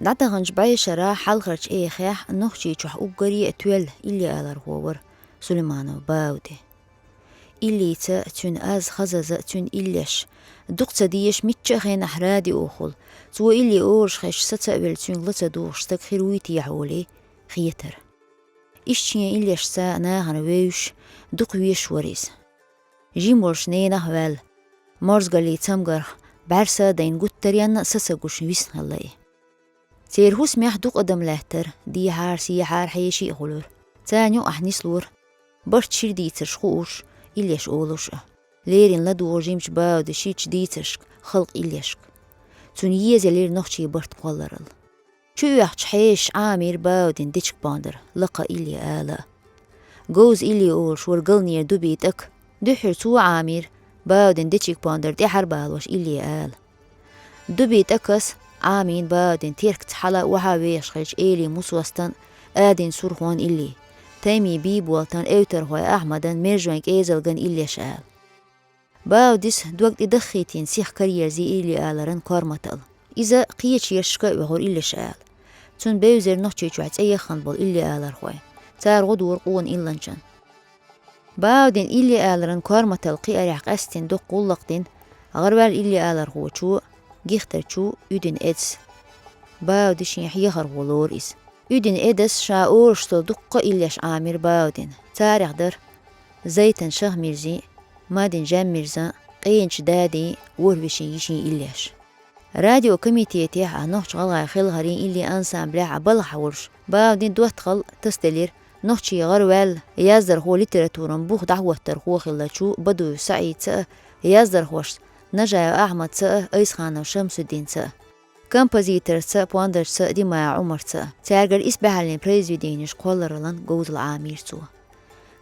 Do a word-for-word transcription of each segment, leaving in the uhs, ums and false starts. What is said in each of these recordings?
ДӀатӀаханчу бӀешарахь хьалхарчу эхехь Нохчийчохь уггаре а тоьлла илли алархо вара Сулейманов Бауди. Иллица цуьнан аз, хазаза цуьнан иллеш, дукха ца дезаш мичча а хенахь радиохула, цо илли олуш хезча саца а велла цуьнга ла ца дугӀуш стаг хир вуй техьа олий, хетара. Иштта шен иллешца нахана вевзаш, дукха везаш вара иза. Жима волуш ненах а ваьлла, морзгаллин цамгарх бӀаьрса а дайна гуттаренна а са ца гуш висна хилла и. Церан хӀусамехь дукха адам лаьттара, дехьара, сехьара хьеший а хуьлура. Царна юкъахь нислора барт шира дийцарш хууш, иллеш олуш а. Леррина ладугӀу жимачу Баудин ширачу дийцаршка, халкъан иллешка. Цунна езаелира нохчийн барт кхолларалла. Чу оьхучу хьешаша Ӏамийра Баудин дечиг-пондар, лакха илли ала а. Говза илли олуш вара галнера Дуби ТӀака, дуьххьара цо Ӏамийра Баудин дечиг-пондар тӀаьхьара балош илли ала. Дуби ТӀакас Ӏамийна Баудин Теркаца хьала а, охьа а вехаш хиллачу Элин Мусостан а, Адин Сурхонан илли, Таймин Бийболатан, Эвтархойн Ахьмадан, Мержойн КӀезалган иллеш ала. Баудис дог тӀе даххийтина сиха караерзий илли аларан корматалла. Иза кхечу ешашка а оьхура иллеш ала. Цунна бевзира Нохчийчохь цӀе яххана болу илли алархой. Цара гӀо дора къона илланчан. Баудин илли аларан корматалла кхиарехь къаьсттина доккха гӀуллакх дина гӀараваьлла илли алархочо, Гихтарчо Уьдина Эдас. Бауди шен хьехархо лору иза. Уьдина Эдас ша олуш долу дуккха а иллеш Ӏамийра Баудина. Царех дара Зайтан Шахмирзин, Мадин Жаммирзан, Къеначу Дадин, ворхӀ вешин йишин иллеш. Радиокомитетехь а, нохч-гӀалгӀайн хелхарийн илли ансамблехь а балхахь волуш, Баудин доттагӀалла тасаделира нохчийн гӀараваьлла, яздархо, литературан бух дӀахӀоттархо хиллачу Бадуев СаӀидца а, яздархошца Нажаев Ахьмадца а, Айсханов Шамсуддинца а, композиторшца а, пондаршца а Димаев Ӏумарца а. Цаьргара исбаьхьаллин произведенеш кхоллараллан говзалла Ӏамийра цо.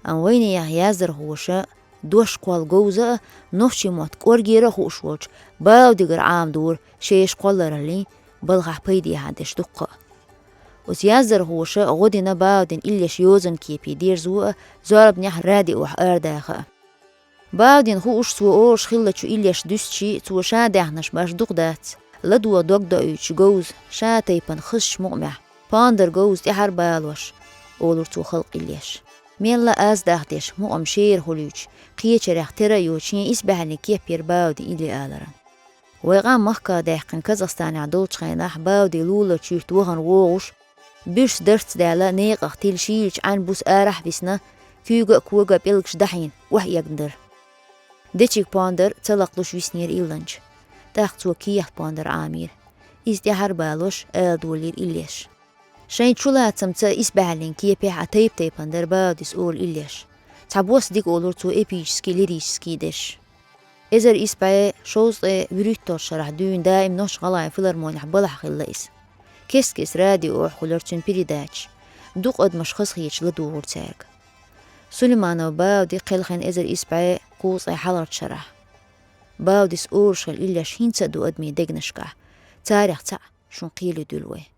Амма вайнехан яздархоша дош кхолла говза а, нохчийн мотт кӀоргера а хууш волчу Баудигара Ӏамадора шаьш кхоллараллин балхахь пайдехьа дерш дуккха а. Оцу яздархоша гӀо дина Баудин иллеш йозанан кепе дерзо а, зорбанехь радиохь арадаха а. Баудина хууш, цо олуш хиллачу иллеш дуьстича, цо ша даьхнаш баш дукха дац, ладогӀа дог доуьйтуш говза, ша тайпана хазачу мукъамехь, пондар говза тӀаьхьара балош, олура цо халкъан иллеш. Мелла а аз дахдеш, мукъам шера хуьлуьйтуш, кхечарех тера а йоцуш, шен исбаьхьаллин кеп яра Баудин илли аларан. Вай къам махках даьккхина Казахстанехь долчу хенахь Бауди луларчу юьрта вахана вогӀуш, буьрса дарц даьлла, некъах тилла шийлачу Ӏаьнан буса арахь а висна, куьйга а, кога а пӀелгаш дахьийна, охьаэгна дара. Дечиг-пондар ца лакхалуш виснера илланча. ТӀаккха цо кехат-пондар Ӏамийра. Иза тӀаьхьара балош, ала долийра иллеш. Шайн чулацамца а, исбаьхьаллин кепехь а тайп-тайпана дара Баудис олу иллеш. Цхьабосса дика олура цо эпический, лирический дерш. Эзар исс бӀе шовзткъе вуьрхӀитталгӀачу шарахь дуьйна даим Нохч-ГӀалгӀайн филармонехь балхахь хилла иза. Кест-кеста радиохь хуьлура цуьнан передачаш. Дукха адамаш хазахеташ ладугӀура цаьрга. Сулейманов Бауди кхелхина эзар исс бӀе кхузткъе хьалхарчу шарахь. Баудис олуш хилла иллеш хӀинца а ду адамийн дегнашкахь. Царех цхьаъ шун кхеле дуьллу вай.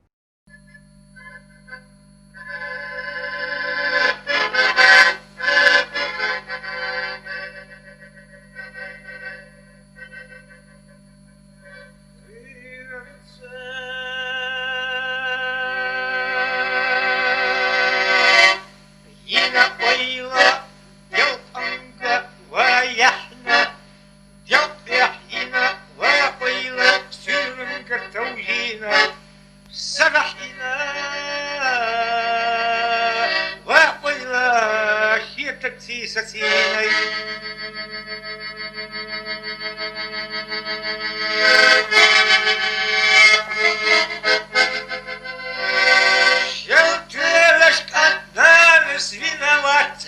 Йина ойла, делкъанга ва яхьна, делкъехь йина ва ойла, суьйранга товлийна, сарахь йина ва ойла, хетарций сацийна. Шел тоьлаш кӀант нанас виноват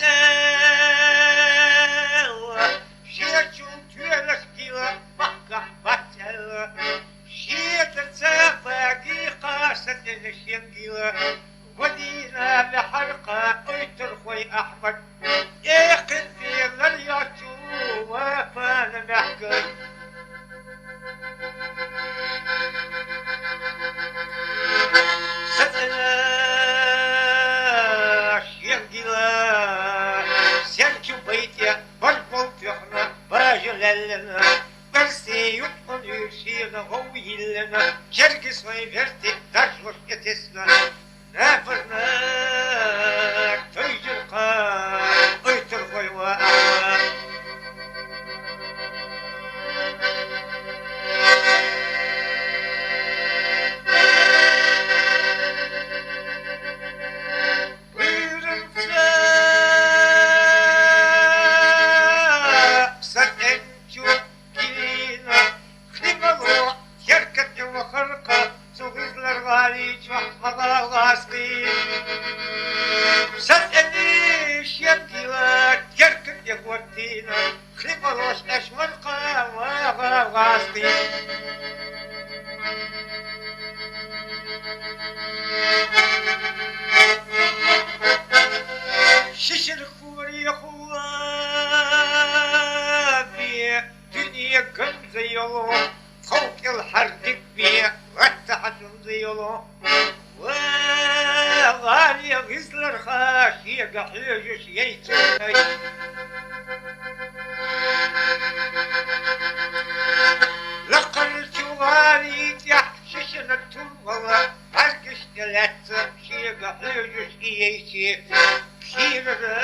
аьлла, шечул тоьлаш гила махкахь бац аьлла, шетарца баги кхаса тӀе шен гила. Вадийна мехьаркха Ойтархой Ахьмад, экхин пелар йочу ва пана мехкан. СацӀина шен гила, сен чу байтӀе баргол тоьхна, бажа лаьллина. Барсте юкъан юьйшийна гӀов йиллина, жерги свой верти даржлуш гамза йолу, тхов кӀел хьардиг бен латта хьажунза йолу. Ва гӀали гӀизларха шега хьоьжуш яйцунай. Лакхарчу гӀали тӀехь шишина тулвала, бӀаьргаш тӀе лаьцна шега хьоьжуш и яйчи. Кийрара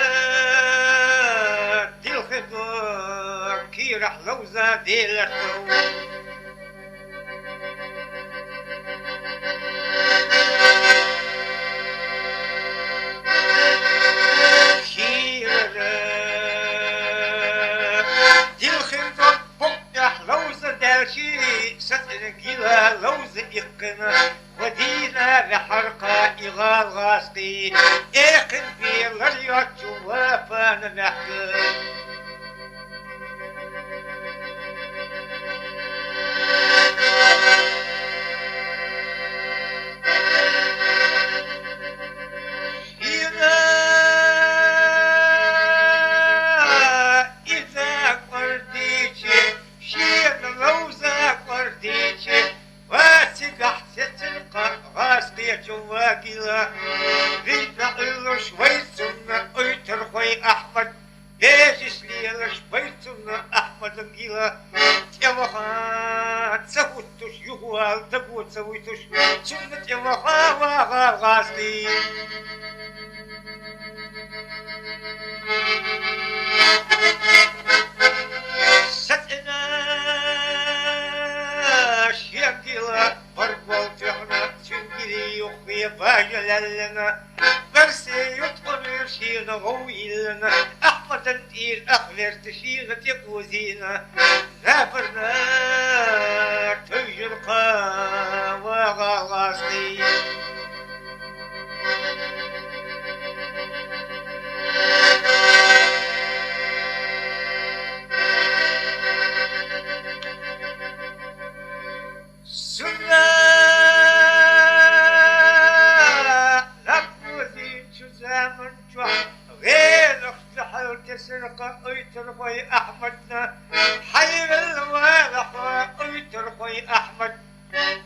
дилхинзор, кийрахь ловза делар цо. Кийрара дилхинзор букъехь ловза даьлчи, сацӀина гила ловза иккхина. Ва дийна ваьхьаркха и гӀала гӀазкхий, экхина бен лар йоцчу Вапана мехкан. Шена иза кӀордийчи, шена ловза кӀордийчи, ва цигахь сецира-кх гӀазкхечун ва гила. Вийна Ӏуьллуш вай цунна Ойтархой Ахьмад, бежаш лелаш вай цунна Ахьмадан гила. ТӀеваха ца хӀуттуш, юхавала даго ца вуьтуш, цунна тӀеваха ва гӀала гӀазкхий. СацӀина шен гила баргол тоьхна, цуьнан гили юххе бажа лаьллина. Барсе юткъа муьйр шена гӀов йиллина, Ахьмадан тӀера ах верта шена тӀе озийна. Набарна тевжира-кх ва гӀала гӀазкхий. Цунна наб озийначу заман чохь гӀенах дуьхьал тесира-кх Ойтархой Ахьмадна. Хьайвелла валахь, Ойтархой Ахьмад.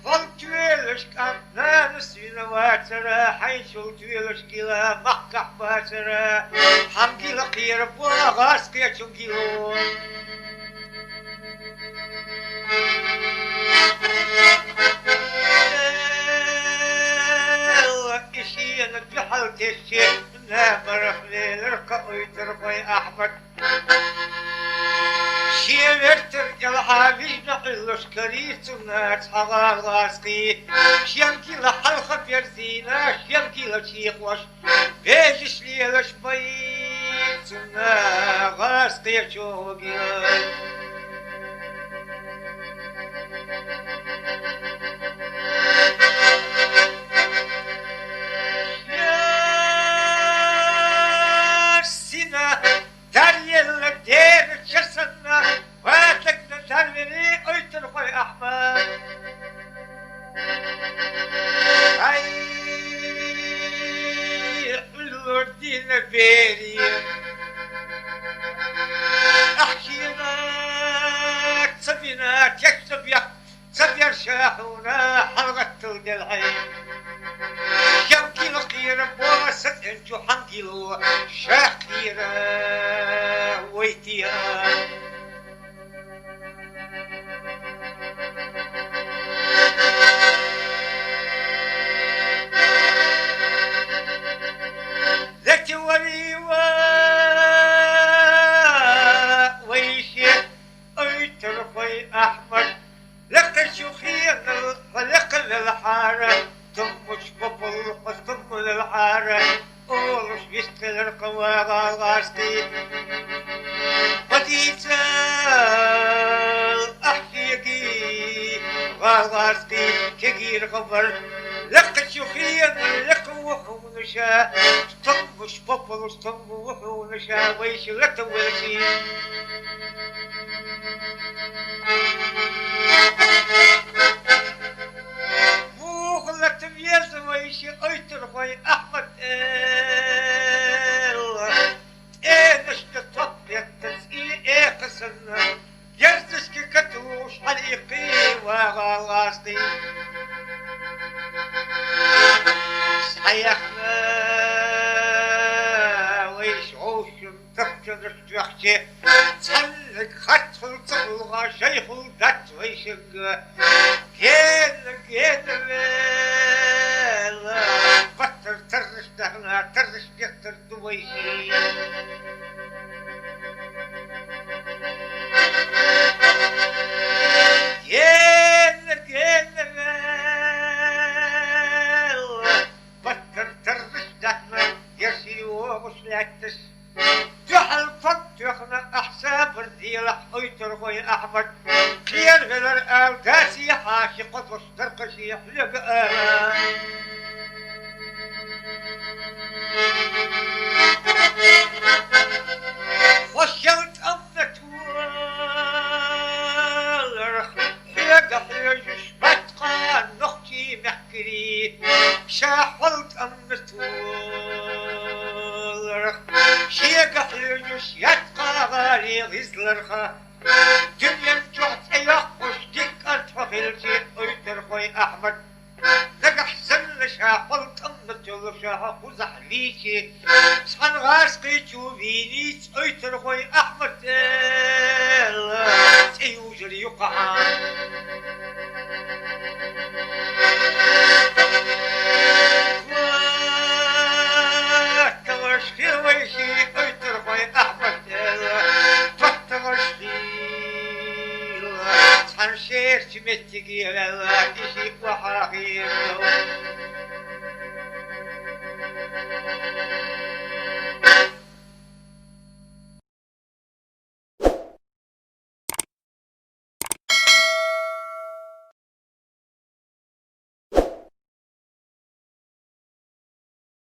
Хьол тоьлуш кӀант нанас вина вацара, хьайшул тоьлуш гила махкахь бацара. Хьан гила кхера боху гӀазкхечун гило. И шена дуьхьал тесчи, набарх лелира-кх Ойтархой Ахьмад. Шен вертан кӀелхьа вижна Ӏуьллуш карийра цунна цхьа гӀала гӀазкхий. Шен гила хьалха берзийна, шен гила чекхош, бежаш лелаш байра цунна гӀазкхечун гила. Шен сина даръелла дера ча санна, ва дагна дарвели Ойтархой Ахьмад. Ай, Ӏуьллур дийна бере. Ахь шена ца бина, тешна бехк ца бер ша хьуна, хьалагӀаттал делхьий. Шен гила кхера боху сацӀинчу хьан гило, ша кхера вайтий а. Летиварий ва вайши Ойтархой Ахьмад. Лекхачу хенал хьо лекха велхьара, туммаш бопал хьо тумма велхьара, олуш вистхилира-кх ва гӀала гӀазкхий. Ма дийцал ахь шега, гӀала гӀазкхий, кегийра хабар. Лекхачу хенал лекха ву хьуна ша, туммаш бопалуш тумма ву хьуна ша, вайша лата велчий. Муха лата веза вайша Ойтархой Ахьмад аьлла, тӀенашка топ беттаза и экха санна, герзашка Цхьаннаг харцхула ца гӀулгӀа шайхула дац вайшинга. Гена, гена вела, баттара тарраш дахна, тарраш беттар ду вайши. Гена, гена вела, баттара тарраш дахна, яши вогӀуш лаьтташ. Дуьхьал ког тоьхна ахь сабар делахь, Ойторхой Ахьмад. Кхера велар ала дац хьа, ши кхо дош дар-кх шен хьоьга ала. Хьо шел тӀамна толарх, хьоьга хьоьжуш бац-кх нохчий мехкарий, ша хьол тӀамна толарх, шега хьоьжуш яц-кх гӀалий гӀизларх. Дуьнен чухь цӀе йоккхуш дика кӀант хьо хилча, Ойторхой Ахьмад. Нагахь санна ша хьол тӀамна толлуш хьо кхузахь вийча, цхьана гӀазкхичо вийнийца, Ойторхой Ахьмад, цӀе южар ю-кх хьан. ТӀаккха хила вайши, Ойторхой Ахьмад, тӀаккха хила. Цхьана шерача меттиге ваьлла, и ши охьа хетар.